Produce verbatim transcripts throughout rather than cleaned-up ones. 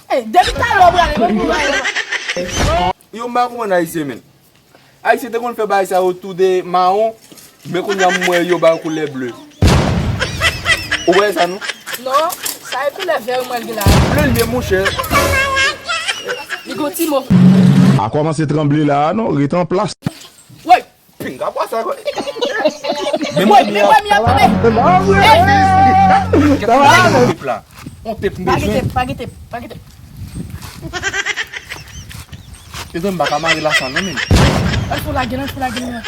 Depi talè w prale, men pou w. Yo, m pa konprann Ayisyen, men. Ayisyen te konn fè bagay sa yo tou de mawon, men kounye a m wè yo ba yo koulè ble. Ou wè sa, non? Non, sa e koulè vè mwen gen la. Ble l ye, monchè. Li gon ti mo. A kòmanse tranble la a, non, ret an plas. Woy! Pinga bwa sa, woy. Men mwen, men mwen, mi ap tande. Kèt mwen, on tep la. On tep m bezwen. Pa gen tep, pa gen tep, pa gen tep. Mezanmi, m pa ka mare la sa non, men. Al fò lage, al fò lage, men.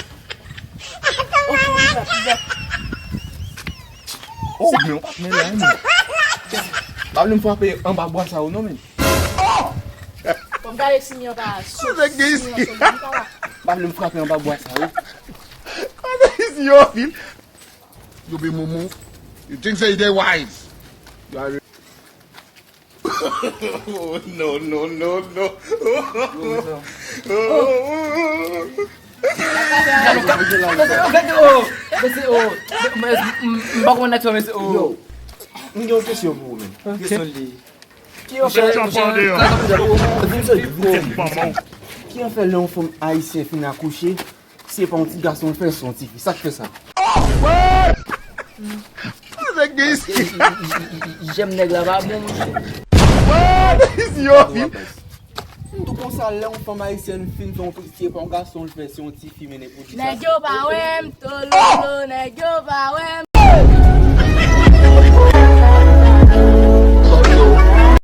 Oh, men w pa t men la, men. Pa vle m frape anba bwa sa yo non, men. Bon, gade si mi an pa sou. Nèg gen isi. Pa vle m frape anba bwa sa yo. Nèg isi yo anpil. You be mumu. You think say they wise. You are Oh, no, no, no, no. Mesye, oh, mesye, oh. M, m, m pa konn nèg sa, mesye, oh. Yo, m gen yon kesyon pou ou, men. Kesyon li. Ki an fè, ki an fè lè yon fanm ayisyen fin akouche, si se pa yon ti gason l fè, se yon ti fi. Sa k fè sa? Nèg gen isi. Jèm nèg la pa bon, monchè. Nèg isi yo anpil. M tou konsa, lè yon fanm ayisyèn fin fè yon ti, se pa yon gason l fè, se yon ti fi, men pou di sa. Nèg yo pa wè m, tololo, nèg yo pa wè m.